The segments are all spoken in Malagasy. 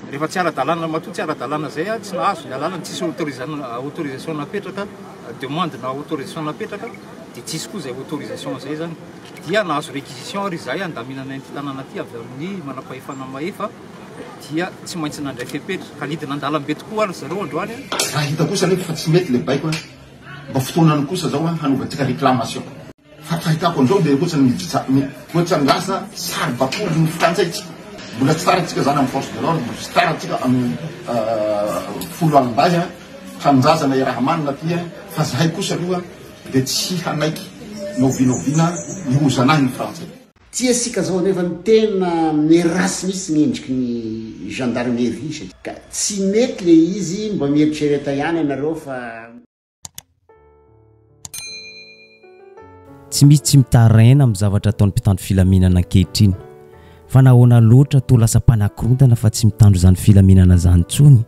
Rehefa tsy ara-dalàna, matoa tsy ara-dalàna izay, tsy nahazo ny alalana, tsisy autorisation napetraka, demande na autorisation napetraka, dia tsisy koa izay autorisation izay izany. Dia nahazo réquisition ary izahay handaminana an'ity tanàna ity avy amin'ny manampahefana mahefa, dia tsy maintsy nandray fepetra. Ka nidina an-dalambe tokoa ary zareo androany. Raha hita kosa anefa fa tsy mety ilay baiko, mba fotoanany kosa izao hanaovantsika réclamation. Fa fahitako an'izao dia ohatrany miditra ohatrany lasa saribakoly ny frantsay tsika. Mbola tsy tara tsika zany amin'ny force de l'ordre, tsy tara tsika amin'ny foloalindahy an, tanindrazana iaraha-manana aty an, fa zahay kosa aloha dia tsy hanaiky na oviana oviana hihozanahy ny frantsay. Tia sika zao nefa ny tena miratsy mihitsy ny endriky ny gendarmerie satria ka tsy mety le izy mba mieritrereta ihany ianareo fa. Tsy misy tsy mitaraina amin'ny zavatra ataon'ny mpitandro filaminana ankehitriny. Fa nahoana loatra toa lasa mpanakorontana fa tsy mitandro izany filaminana izany intsony?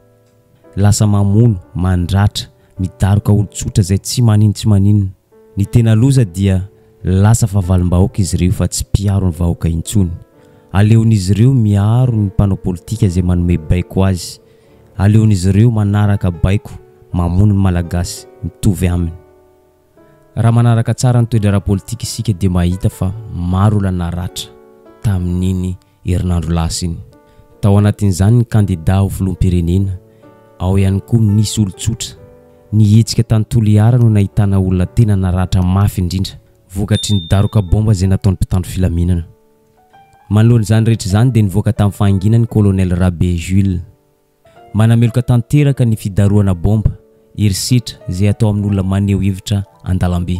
Lasa mamono, mandratra, midaroka olon-tsotra izay tsy manin-tsy maninona. Ny tena loza dia lasa fahavalom-bahoaka izy ireo fa tsy mpiaro ny vahoaka intsony. Aleon'izy ireo miaro ny mpanao politika izay manome baiko azy. Aleon'izy ireo manaraka baiko mamono ny Malagasy mitovy aminy. Raha manaraka tsara ny toe-draharaha politika isika dia mahita fa maro olona naratra tamin'iny herinandro lasa iny. Tao anatin'izany ny kandida ho filoham-pirenena, ao ihany koa nisy olon-tsotra. Ny hetsika tany Toliara no nahitana olona tena naratra mafy indrindra vokatry ny daroka baomba izay nataon'ny mpitandro filaminana. Manoloana izany rehetra izany dia nivoaka tamin'ny fahanginany Colonel Rabe Jules. Manameloka tanteraka ny fidarohana baomba, herisetra izay atao amin'olona maneho hevitra an-dalambe.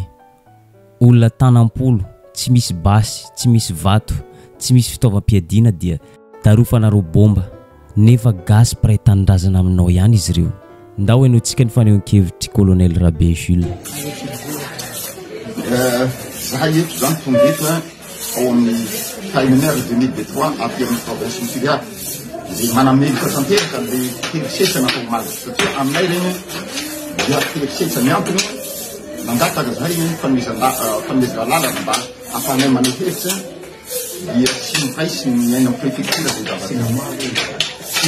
Olona tanam-polo, tsy misy basy, tsy misy vato, tsy misy fitaovam-piadiana dia darofanareo baomba nefa gasy mpiray tanindrazana aminao ihany izy ireo. Ndao henointsika ny fanehoan-kevitr'i Colonel Rabe Jules. Zahay eto zany tonga eto ao amin'ny KMR 2023 aty amin'ny province ny Toliara izay manameloka tanteraka an'ilay herisetra natao omaly satria aminay ireny dia herisetra ny antony nangataka zahay fanomezana lalana mba ahafahanay maneho hevitra dia tsy noraisiny ny any amin'ny préfecture izay zavatra tsy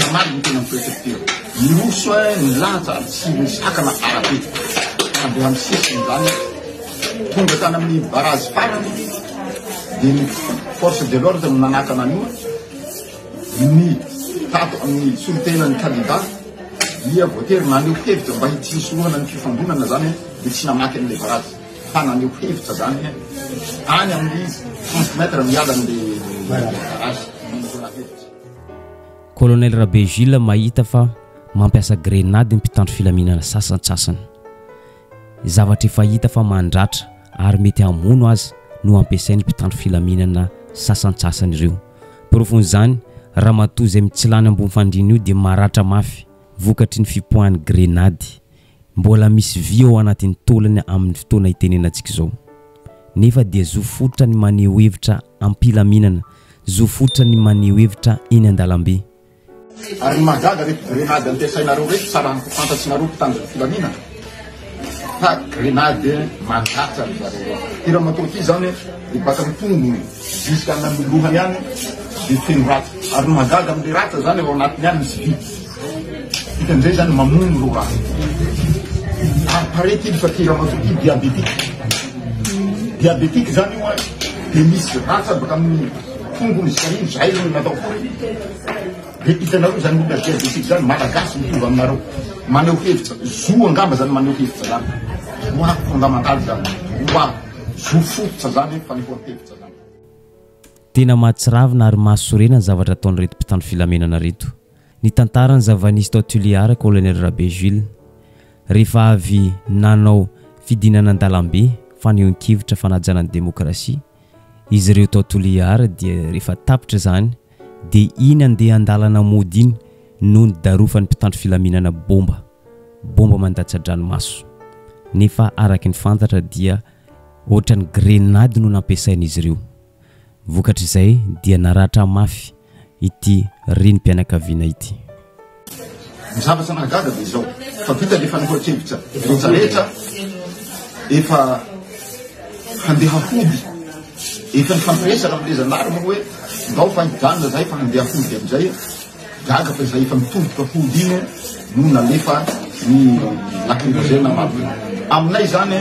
namaly ny tena amin'ny préfecture niroso nilaza ary tsy nisakana arabe handeha amin'ny sisiny izany Tonga tany amin'ny barrage farany dia ny force de l'ordre no nanakana an'io, ny tato amin'ny solontenan'ny candidat dia voatery naneho hevitra mba tsy hisorohana ny fifandonana zany dia tsy namaky an'ilay barrage fa naneho hevitra zany any amin'ny 30 mètres miala an'ilay barrage nanehoana hevitra. Colonel Rabe Gilles mahita fa mampiasa grenady ny mpitandro filaminana sasantsasany. Zavatra efa hita fa mandratra ary mety hamono aza no ampiasain'ny mpitandro filaminana sasantsasany ireo. Porofon'izany, ramatoa izay mitsilany ambony fandriana io dia maratra mafy vokatry ny fipoahan'ny grenady. Mbola misy vy ao anatin'ny taolany amin'ny fotoana itenenantsika izao. Nefa dia zo fototra ny maneho hevitra am-pilaminana, zo fototra ny maneho hevitra eny an-dalambe. Ary ny mahagaga reto grenade ampiasainareo reto tsara fantatsinareo mpitandro ny filaminana fa grenade mandratra ry zareo reo. Ty ramatoa ty zany de baka ny tongony jusqu'à any amin'ny lohany any de feno ratra. Ary ny mahagaga amle ratra zany ao anatiny any misy vy. Dikan'izay zany mamono reo raha. Ary paraît-il fa ty ramatoa ty diabétique. Diabétique zany io an de misy ratra baka amin'ny tongony jusqu'à iny zay no natao koa. Dia hitanareo izany olona diabetique izany, malagasy mitovy aminareo, maneho hevitra, zo angamba izany maneho hevitra izany, droit fondamental izany, droit, zo fototra izany fanehoan-kevitra izany. Tena mahatsiravina ary mahasorena ny zavatra ataon'ireto mpitandro filaminana ireto. Nitantara ny zava-nisy tao Tuléar Colonel Rabe Jules. Rehefa avy nanao fidinana an-dalambe fanehoan-kevitra fanajana ny demokrasia izy ireo tao Toliara dia rehefa tapitra izany dia iny andeha an-dalana mody iny no nidarofan'ny mpitandro filaminana bomba, bomba mandatsa-dranomaso. Nefa araka ny fantatra dia ohatran'ny grenady no nampiasain'izy ireo. Vokatr'izay dia naratra mafy ity renim-pianakaviana ity. Ny zavatra nahagaga dia izao, fa vita ilay fanehoan-kevitra rehetra rehetra, efa handeha hody, efa nifampiresaka amin'ilay zandary moa hoe ndao fa hijanona zahay fa handeha hody amin'izay. Gaga fa izay efa mitodika hody iny no nalefa ny lacrymogène maro be. Aminay izany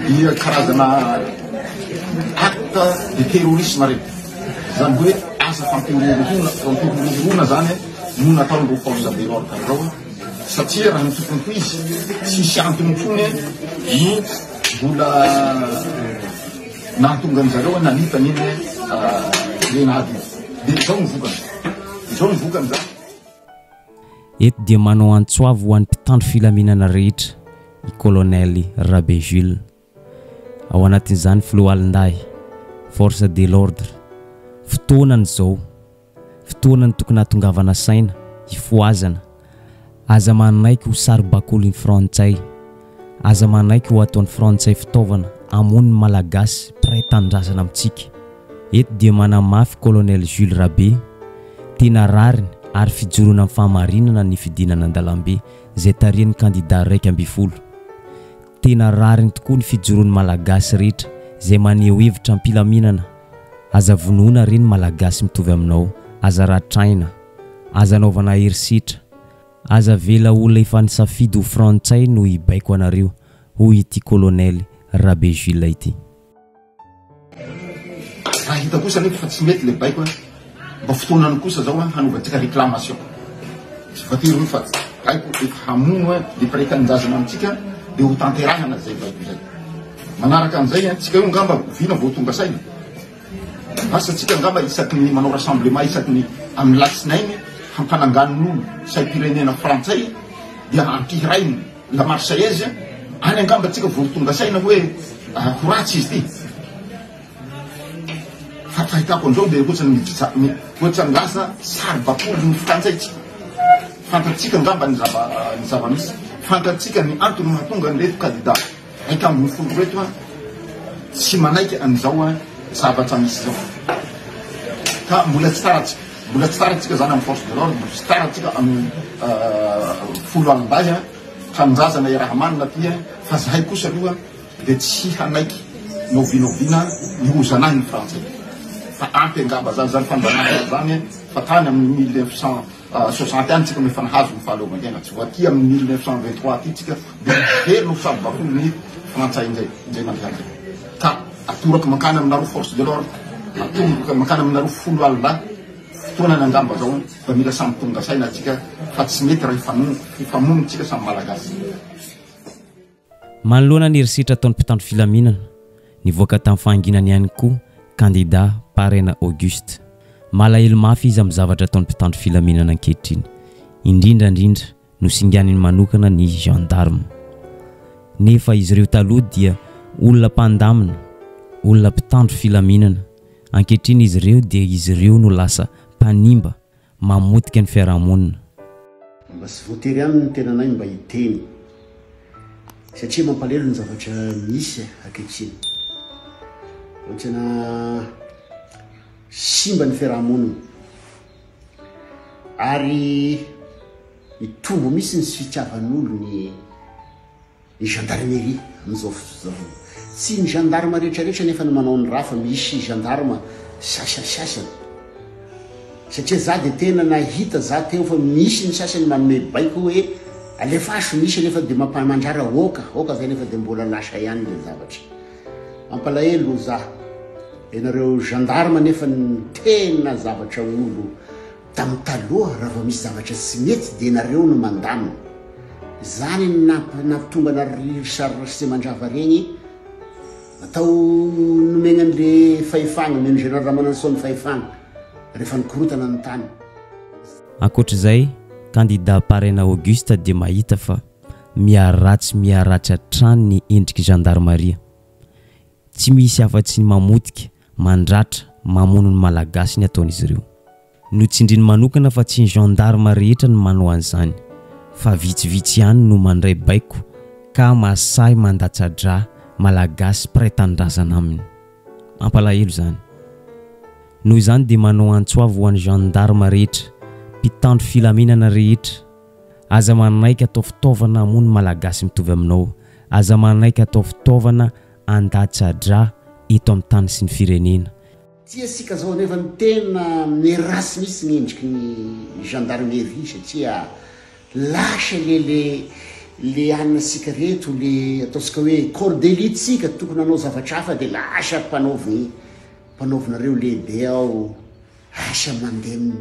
dia karazana acte de terrorisme ireny. Izany hoe asa fampihorohoroana, fampihorohoroana izany no nataon'ireo forces de l'ordre ireo satria raha ny tokony ho izy tsisy antony intsony no mbola Nahatonga an-dry zareo nanita an'iny grenady iny. Dia izao no vokany. Izao no vokany izany. Eto dia manao antso avo ho an'ny mpitandro filaminana rehetra i Colonel Rabe Jules. Ao anatin'izany Foloalindahy, Force de l'ordre. Fotoanany izao. Fotoana ny tokony hahatongavana saina, hifohazana. Aza manaiky ho saribakolin'ny frantsay. Aza manaiky ho ataon'ny frantsay fitaovana hamono ny malagasy mpiray tanindrazana amintsika. Eto dia manamafy Colonel Jules Rabe, tena rariny ary fijoroana amin'ny fahamarinana ny fidinana an-dalambe izay tarihan'ny kandida 11. Tena rariny tokoa ny fijoroan'ny Malagasy rehetra izay maneho hevitra am-pilaminana. Aza vonoina re ny Malagasy mitovy aminao, aza ratraina, aza anaovana herisetra, aza avela olona efa nisafidy ho frantsay no hibaiko anareo, hoy ity Kolonely Rabe Jules ity. Raha hita kosa anefa fa tsy mety ilay baiko an, mba fotoanany kosa zao an hanaovantsika réclamation. Tsy voatery hoe fa baiko efa hamono an le mpiray tanindrazana amintsika dia ho tanterahana zay baiko zay. Manaraka an'izay an, tsika io angamba oviana vao tonga saina? Asa tsika angamba isaky ny manao rassemblement isaky ny amin'ny latsinainy hampananganin'olo saim-pirenena frantsay dia hampihirainy. La Marseillaise, any angamba tsika vao tonga saina hoe ho ratsy izy ity. Fa fahitako an'izao dia ohatrany mijija- ohatrany lasa saribakoly ny frantsay tsika. Fantatsika angamba ny zava ny zava-misy. Fantatsika ny antony mahatonga an'ireto kandida 11 ireto an tsy manaiky an'izao an zavatra misy izao. Ka mbola tsy tara tsika. Mbola tsy tara tsika zany amin'ny force de l'ordre, mbola tsy tara tsika amin'ny foloalindahy an, tanindrazana iaraha-manana aty an, fa zahay kosa aloha dia tsy hanaiky na oviana oviana ny ho zanahin'ny frantsay fa ampy angamba zany zany fanjanahana zany an, fa tany amin'ny 1960 any tsika no efa nahazo ny fahaleovantena, tsy vao aty amin'ny 1923 aty tsika dia miverina ho saribakoly ny frantsay indray indray mandeha indray ka Atorako mankany aminareo force de l'ordre, atoroko mankany aminareo foloalindahy, fotoanany angamba zao mba mila samy tonga saina tsika fa tsy mety raha hifamono hifamono tsika samy malagasy. Manoloana ny herisetra ataon'ny mpitandro filaminana, nivoaka tamin'ny fahanginany ihany koa kandida Parraina Auguste. Malahelo mafy izy amin'ny zavatra ataon'ny mpitandro filaminana ankehitriny, indrindra indrindra Nosinganiny manokana ny gendarme. Nefa izy ireo taloha dia olona mpandamina, olona mpitandro filaminana. Ankehitriny izy ireo dia izy ireo no lasa mpanimba, mamotika ny fiarahamonina. Mba tsy voatery ihany ny tenanay mba hiteny satria mampalahelo ny zavatra misy ankehitriny. Ohatrana simba ny fiarahamonina. Ary mitombo mihitsy ny tsy fitiavan'olo ny ny gendarmerie amin'izao fotoana. Tsy ny gendarme rehetra rehetra nefa no manao ny raha fa misy gendarme sasasasany. Satria za de tena nahita za teo fa misy ny sasany manome baiko hoe alefaso, misy nefa de mampa- mandrara oka, oka zay nefa de mbola lasa ihany le zavatra. Mampalahelo za. Ianareo gendarme nefa ny tena zavatra olo tam taloha raha vao misy zavatra tsy mety de nareo no mandamina. Zany ny nampitonga anareo ry Charles Ratsimandrava regny natao nomegna anle fahefagna, nomen'i Général Ramanantsoa ny fahefagna rehefa nikorotana ny tany. Ankoatr'izay, kandida Parraina Auguste dia mahita fa miharatsy miharatsy hatrany ny endriky zandarimaria. Tsy misy afa-tsy ny mamotika, mandratra, mamono ny Malagasy ny ataon'izy ireo. Notsindriny manokana fa tsy ny gendarme rehetra no manao an'izany, fa vitsivitsy ihany no mandray baiko ka mahasahy mandatsa-drà Malagasy mpiray tanindrazana aminy. Mampalahelo izany. Noho izany dia manao antso avo ho an'ny gendarme rehetra, mpitandro filaminana rehetra, Aza manaiky atao fitaovana hamono Malagasy mitovy aminao. Aza manaiky atao fitaovana handatsa-drà eto amin'ny tany sy ny firenena. Tia sika zao nefa ny tena miratsy mihitsy ny endriky ny gendarmerie satria lasa le le le anona sika reto le ataontsika hoe corps d'elite sika tokony hanao zavatra hafa de lasa mpanaoviny mpanaovinareo lehibe ao asa mandeha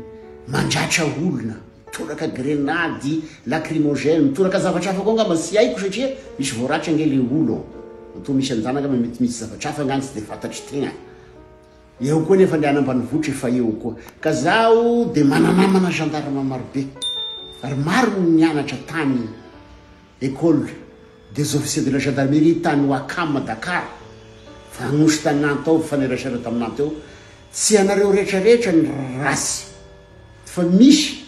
mandratra olona mitoraka grenady lacrymogène mitoraka zavatra hafa koa angamba tsy haiko satria misy voaratra ange le olo matoa misy an'izany angamba mety misy zavatra hafa angany tsy de fantatry tegna. Eo koa nefa le any ambanivohitra efa eo koa. Ka zaho de mananamana gendarme marobe. Ary maro ny nianatra tany Ecole des officiers de la gendarmerie tany Ouakam Dakar. Fa Anosy tany Nantes tao mifanerasera tamin'i Nantes teo. Tsy ianareo retraretra ny ratsy fa misy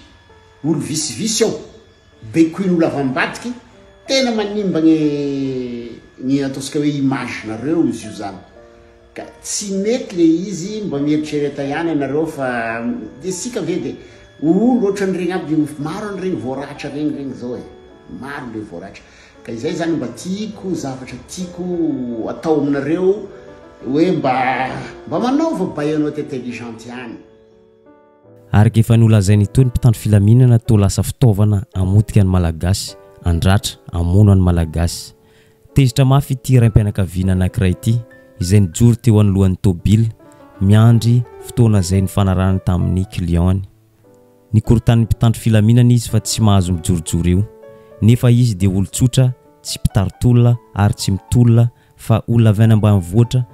olo visivisy ao baikoin'olo avy ambadiky tena manimba ny ny ataontsika hoe image nareo izy io zany. Ka tsy mety le izy mba mieritrereta ihany ianareo fa isika ve de olo ohatran'ireny aby maro an'ireny voaratra regny regny zao e maro le voaratra ka izay zany mba tiako zavatra tiako atao aminareo hoe mba mba manaova baïonnettes intelligente ihany. Araka efa nolazainy teo ny mpitandro filaminana toa lasa fitaovana hamotika ny Malagasy, handratra, hamono an'ny Malagasy. Tezitra mafy ity raim-pianakaviana anankiray ity izay nijoro teo anoloan'ny tôbily miandry fotoana izay nifanarahany tamin'ny client-ny. Nikorontanin'ny mpitandro filaminana izy fa tsy mahazo mijorojoro eo. Nefa izy dia olon-tsotra, tsy mpitari-tolona ary tsy mitolona fa olona avy any ambanivohitra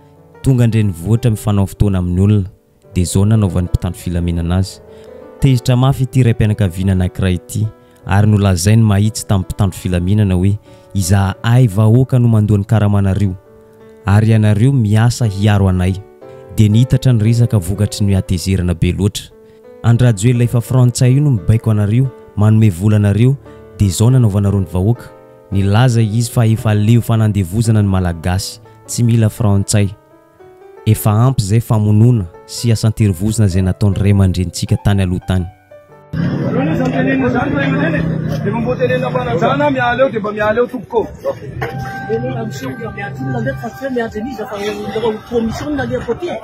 tonga an-drenivohitra mifanao fotoana amin'ny olona. Dia izao nanaovan'ny mpitandro filaminana azy. Tezitra mafy ity raim-pianakaviana anankiray ity ary nolazainy mahitsy tamin'ny mpitandro filaminana hoe izahay vahoaka no mandoa ny karamanareo ary ianareo miasa hiaro anay. Dia nihitatra ny resaka vokatry ny hatezerana be loatra. Andry Rajoelina efa frantsay io no mibaiko anareo, manome vola anareo dia izao nanaovanareo ny vahoaka. Nilaza izy fa efa leo fanandevozana ny Malagasy, tsy mila frantsay. Efa ampy izay famonoana sy asan-terivozona izay nataon'ny ray aman-drenintsika tany aloha tany. Io izany tenenina izany ray aman-dreny e! Dia mba mbô tenenina am-panajana, miala eo dia mba miala eo tompoko ô! Tenenina miseho hoe miandry olona ndraiky fa tsy hoe miandry an'iza fa olona commission nalehako aty e!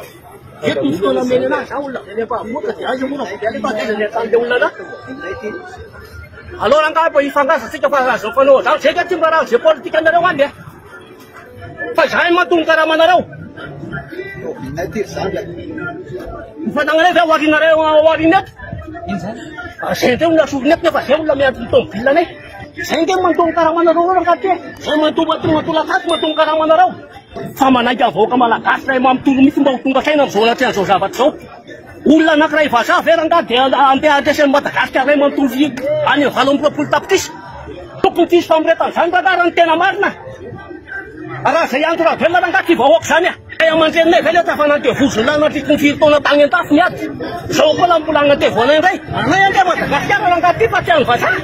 Eto ny fotoana omeny anahy, za olona avy any Ampahaboaka dia aiza moa raha vao miala eto aiza ny ahitan'ilay olona anahy? Aleo rangahy mba hifangaza tsika fa aza mifanao an'izany, zay nga tsy miraharaha an'izay politikanareo any e! Fa izahay manko no karamanareo. Ny fanagnanay ve oharinareo oharina eto? Zay ndray olona asorina eto nefa zay olona miandry ny tomobile anay. Zay ndray mandoa ny karamanareo reo rangahy ty e. Zay mandoa aty mandoa lakato mandoa ny karamanareo. Fa manainga ny vahoaka malagasy ray manontolo mihitsy mba ho tonga saina amin'izao anatrehan'izao zavatra izao. Olona anankiray vazaha ve rangahy dia andeha handresy an'i Madagasikara iray manontolo any amin'ny 28 tapitrisa? Tokony tsy hisy famoretana izany rangahy raha ny tena marina. Raha izay Andry Rajoelina rangahy tsy vahoaka izany a! Ray aman-dreninay ve letsy fa nandevozina nandritry ny firy taona tany an-dafy ny ady? Izao koa la mbola hanandevo anay indray? Anay ange Madagasikara rangahy ity fa tsy an'ny vazaha.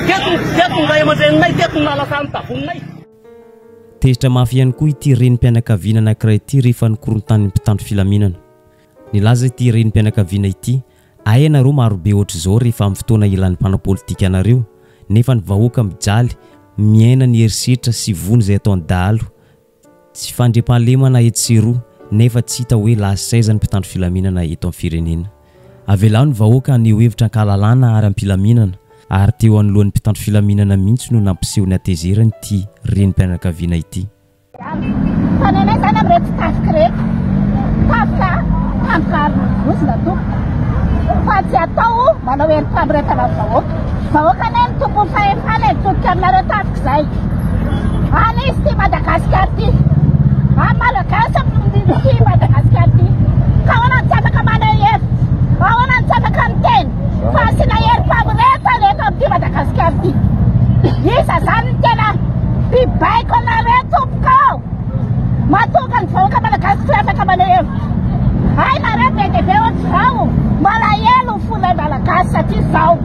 Teto, teto ny ray aman-dreninay, teto no nahalasan'ny tavoninay. Tezitra mafy ihany koa ity renim-pianakaviana anankiray ity rehefa nikorontanin'ny mpitandro filaminana. Nilaza ity renim-pianakaviana ity, Hay ianareo marobe ohatr'izao rehefa amin'ny fotoana ilan'ny mpanao politika anareo, nefa ny vahoaka mijaly, miaina ny herisetra sy vono izay ataon'ny dahalo. Tsy fandriampahalemana etsy sy eroa, nefa tsy hita hoe lasa aiza ny mpitandro filaminana eto amin'ny firenena. Avelao ny vahoaka haneho hevitra an-kalalana ary am-pilaminana, ary teo anoloan'ny mpitandro filaminana mihitsy no nampiseho ny hatezerany ity renim-pianakaviana ity. Fa ny anay izany amin'ireto tafika ireto, tafika tandroka arivozona tompoko, fa tsy atao manao herim-pamoretana ny vahoaka. Vahoaka anie no tompon'ny fahefana e, mitodika aminareo tafika izay. Any izy ity Madagasikara ity. Any Malagasy ity Madagasikara ity. Ka ahoana no tsy afaka maneho hevitra? Ahoana no tsy afaka miteny? Fa asiana herim-pamoretana eto amin'ity Madagasikara ity. Iza izany no tena mpibaiko anareo tompoko ô? Mahatonga ny vahoaka malagasy tsy afaka maneho hevitra. Hay nareo be dia be ohatr'izao. Malahelo ny fonay malagasy satria izao.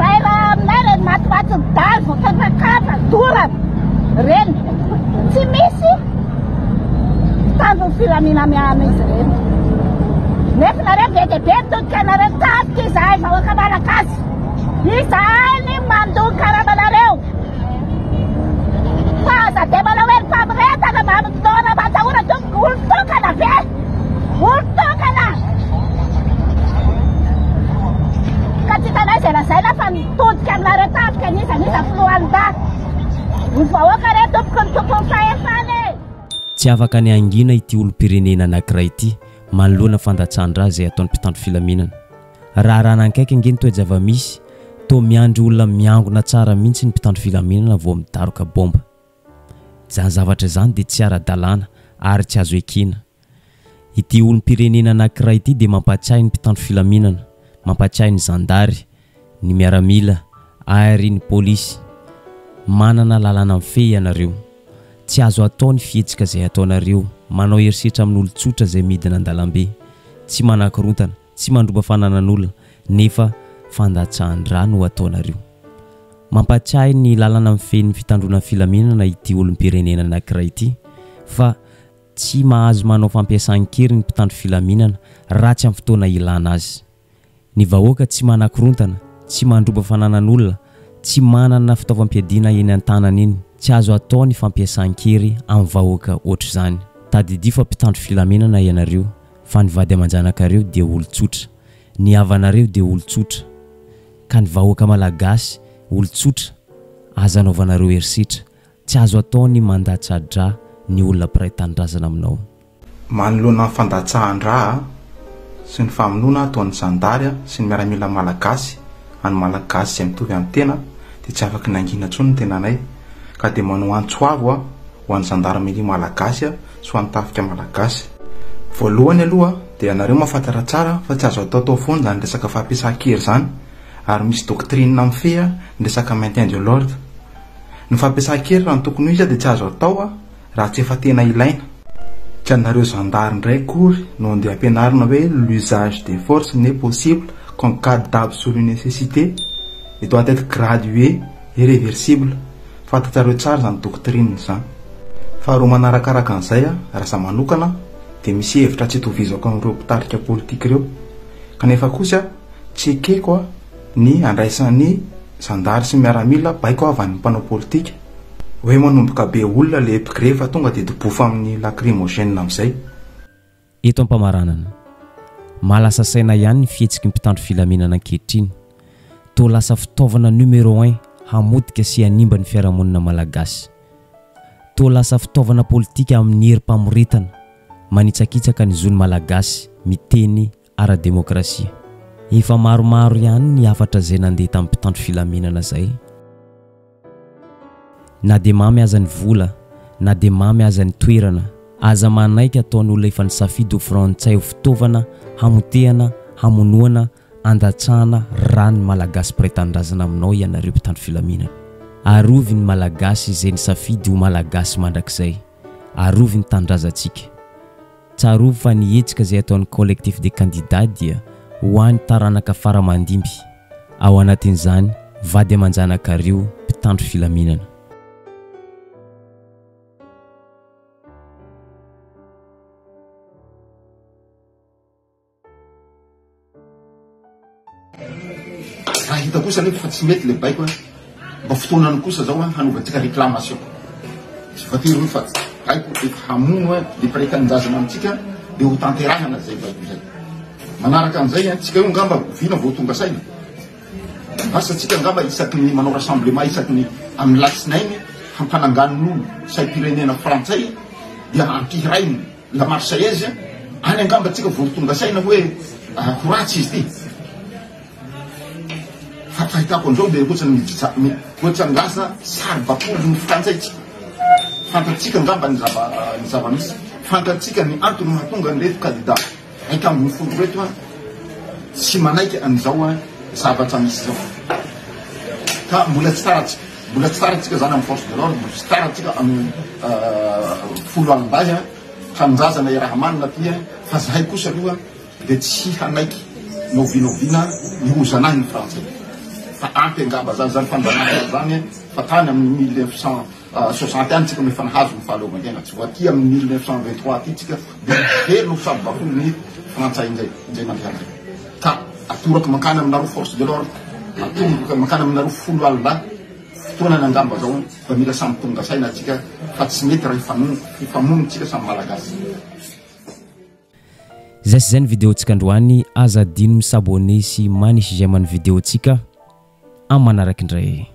Ray raha aminay reny matimaty ny dalo voakapakapa dorana reny. Tsy misy mpitandro ny filaminana izy ireny. Nefa nareo be dia be mitodika anareo tafika izahay vahoaka malagasy. Izahay ny mandoa karamanareo. Fa aza dia manao herim-pamoretana mba mitondra. mitodika aminareo tafika n'iza n'iza foloalindahy. Ny vahoaka re tompoko no tompon'ny fahefana e! Tsy afaka ny hangina ity olom-pirenena anankiray ity manoloana fandatsahan-drà izay ataon'ny mpitandro filaminana. Raharaha nankaiky ange ny toe-java-misy, toa miandry olona miangona tsara mihitsy ny mpitandro filaminana vao midaroka bomba. Izany zavatra izany dia tsy ara-dalàna ary tsy azo ekena. Ity olom-pirenena anankiray ity dia mampahatsiahy ny mpitandro filaminana, mampahatsiahy ny zandary, ny miaramila ary ny polisy. Manana lalàna mifehy ianareo. Tsy azo atao ny fihetsika izay ataonareo, manao herisetra amin'olon-tsotra izay midina an-dalambe, tsy manakorontana, tsy mandroba fananan'olona, nefa fandatsahan-drà no ataonareo. Mampahatsiahy ny lalana mifehy ny fitandroana ny filaminana ity olom-pirenena anankiray ity fa tsy mahazo manao fampiasan-kery ny mpitandro filaminana raha tsy amin'ny fotoana ilana azy. Ny vahoaka tsy manakorontana, tsy mandroba fananan'olona, tsy manana fitaovam-piadiana eny an-tanany eny. Tsy azo atao ny fampiasan-kery amin'ny vahoaka ohatr'izany. Tadidio fa mpitandro filaminana ianareo fa ny vady aman-janakareo dia olon-tsotra, ny havanareo dia olon-tsotra. Ka ny vahoaka malagasy, olon-tsotra, aza anaovanareo herisetra. Tsy azo atao ny mandatsa-drà ny olona mpiray tanindrazana aminao. Manoloana ny fandatsahan-drà sy ny famonoana ataon'ny zandary sy ny miaramila malagasy an'ny malagasy izay mitovy amin'ny tena dia tsy afaky nangina intsony ny tenanay ka dia manao antso avo ho an'ny zandarmerie malagasy sy ho an'ny tafika malagasy. Voalohany aloha dia ianareo mahafantatra tsara fa tsy azo ataotao foana izany resaka fampiasan-kery izany ary misy doctrine mifehy ny resaka maintien de l'ordre. Ny fampiasan-kery raha ny tokony ho izy dia tsy azo atao raha tsy efa tena ilaina. Tsy anareo zandary indray akory no andeha ampianarina hoe l'usage des forces n'est possible qu'en cas d'absolue nécessité et doit être gradué et réversible. Fantatrareo tsara izany doctrine izany. Faharoa manarakaraka an'izay, raha za manokana dia misy hevitra tsy itovizako amin'ireo mpitarika politika ireo. Kanefa kosa tsy ekeko ny handraisan'ny zandary sy miaramila baiko avy any mpanao politika hoe manomboka be olona le mpigrevy fa tonga de dobofa amin'ny lacrymogène amizay. Eto am-pamaranana, mahalasa saina ihany ny fihetsiky ny mpitandro filaminana ankehitriny. Toa lasa fitaovana numéro un hamotika sy hanimba ny fiarahamonina malagasy. Toa lasa fitaovana politika amin'ny herim-pamoretana manitsakitsaka ny zon'ny Malagasy miteny ara-demokrasia. Efa maromaro ihany ny hafatra izay nandeha tamin'ny mpitandro filaminana izay. Na dia mamy aza ny vola, na dia mamy aza ny toerana, aza manaiky ataon'olona efa nisafidy ho frantsay ho fitaovana hamotehana, hamonoana, andatsahana rà ny Malagasy mpiray tanindrazana aminao ianareo mpitandro filaminana. Arovy ny Malagasy izay nisafidy ho Malagasy mandrakizay. Arovy ny tanindrazantsika. Tsarovy fa ny hetsika izay ataon'ny Collectif des candidats dia ho an'ny taranaka fara aman-dimby, ao anatin'izany vady aman-janakareo mpitandro filaminana. Raha hita kosa anefa fa tsy mety le baiko a, mba fotoanany kosa zao a hanaovantsika réclamation. Tsy voatery hoe fa baiko efa hamono a le mpiray tanindrazana amintsika de ho tanterahana zay baiko zay. Manaraka an'izay a, tsika io angamba oviana vao tonga saina? Asa tsika angamba isaky ny manao rassemblement isaky ny amin'ny latsinainy hampanangan'olo saim-pirenena frantsay dia ampihirainy. La Marseillaise, any angamba tsika vao tonga saina hoe ho ratsy izy ity. Fa fahitako an'izao dia ohatrany mijija- ohatrany lasa saribakolin'ny frantsay tsika. Fantatsika angamba ny zava ny zava-misy. Fantatsika ny antony mahatonga an'ireto kandida 11 ireto an tsy manaiky an'izao an zavatra misy izao. Ka mbola tsy tara tsika. Mbola tsy tara tsika zany amin'ny force de l'ordre, mbola tsy tara tsika amin'ny foloalindahy an, tanindrazana iaraha-manana aty an, fa zahay kosa aloha dia tsy hanaiky na oviana oviana ny ho zanahin'ny frantsay, fa ampy angamba zany zany fanjanahana zany fa tany amin'ny 1960 any tsika no efa nahazo ny fahaleovantena, tsy vao aty amin'ny 1923 aty tsika dia very no saribakoly ny frantsay indray indray mandeha indray, ka atorako mankany aminareo force de l'ordre, atoroko mankany aminareo foloalindahy, fotoanany angamba zao mba mila samy tonga saina tsika fa tsy mety raha hifamono hifamono tsika samy malagasy. Zay sy zay ny vidéo tsika androany, aza adino mi s'abonner sy manisy j'aime ny vidéo tsika. amin'ny manaraka indray.